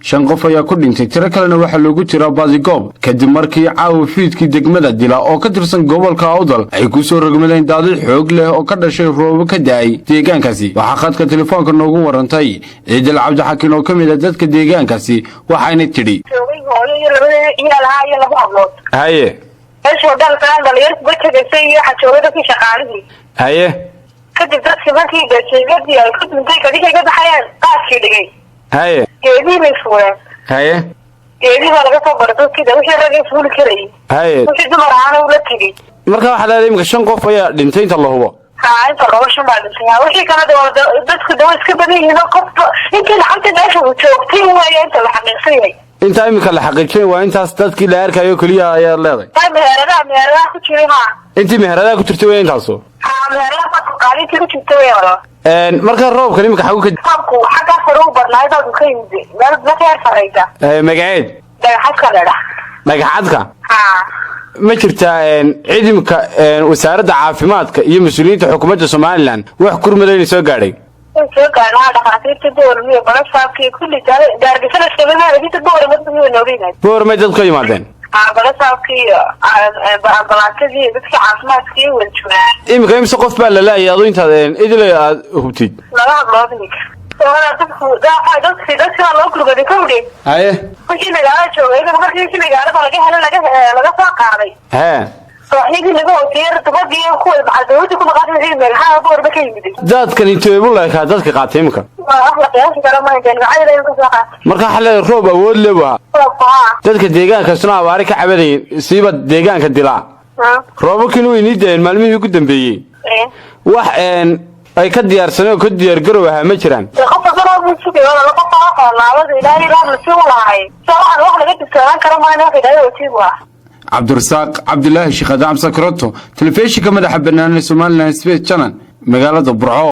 Shan qof ayaa ku dhintay, tiro kalena waxaa loogu jiraa baadigoob, kadib markii caawa fiidkii degmada Dila oo ka tirsan gobolka Awdal ay ku soo rogmadeen daadad xoog leh oo ka dhashay roobo ka da'ay deegaankaasi. Waxaa khadka telefoonka noogu warantay Ciidal Cabdixakiin oo ka mid ah dadka deegaankaasi, waxayna tidhi: Joogay hooyo iyo labada ciyaal ahaa iyo laba hablood. Meesha hodaalkaan dhalinyar kuga tegaysay iyo waxaa joogay dadkii shaqaalihii. Kadib dadkii markii gajeegadii ay ku duntay, kadikay ka baxayaan, qaadkii dhigay. Geedihii bay fuuleen. Geedihii baa laga soo baray dadkii, wixii ragay fuuli karayay. Wixii dumar ahaana ula tegey. Marka waxaa leedahay imika shan qof ayaa dhintay inta la hubo? Haa, inta laba, shan baa dhintay. Ha, wixii kale de waa dadku dawa iska badan yihiin oo qofba intii lacagta meesha uu joogtay waaya inta la xaqiiqsan yahay. Intaa imika la xaqiijinay waa intaas dadkii la arkayo keliya ayaad leedahay? Ha, meheradaha ku jiray, ha. Intii meheradaha ku jirtay waa intaasu? Ha, meheradaha qaalintii ku jirtay way wala. Marka roobkan imika xagu ka Roobku xaggaa sare u badnaay, dadku ka yimid meel ka yar saraysa. Magaceed? Dhagaxadka ledha. Dhagaxadka? Ha. Ma jirtaa cid imika wasaaradda caafimaadka iyo mas-uuliyiinta xukuumadda Somaliland wax gurmadayna soo gaadhay? Way soo gaadhaan dhakhaatiirta Boorama iyo balasaabkii kulli gaargisana iskama Boorama nooga yimaad. Boormay dadku ka yimaadeen? Ha, balasaabkii iyo ambalaatadii iyo dadkii caafimaadkii wada joogaan. Imika imse qof baa la laayay adu intaad idile aad hubtid? Laba hablood imika. Dadku dadki waa loo gurgaday kawdhe. Wixii magaalada joogay iyaga markii wixii magaalada laga helay laga soo qaaday. Sooxyadii laga hoosiyey rutubadii kuwa maxaa dawladda ku maqaatay wixii meelaha Boorama ka yimid. Daadkan inteebu leekaa dadka qaatay imika? Waa wax la qiyaasi karo ma inteen magacada ka soo qaatay. Marka waxaa leedahay roob awood le waa. Roobku, haa. Dadka deegaankaasuna abaari ka cabadayin, siiba deegaanka Dilaa. Roobabkiina way inii daayeen maalmihii ugu dambeeyey. Wax ay ka diyaarsaneen oo ka diyaargarow ahaa ma jiraan? Qofka roob buu sugay walaal, qofka waxa laabada Ilaahay roob la sii lahay soo waxaan wax laga digtoonaan karo maana, wax Ilaahay wasiib ah. Cabdirasaaq Cabdilaahi Sheekh Adam Sakroto, telefishinka madaxa bannaan ee Somaliland Space Channel, magaalada Burco.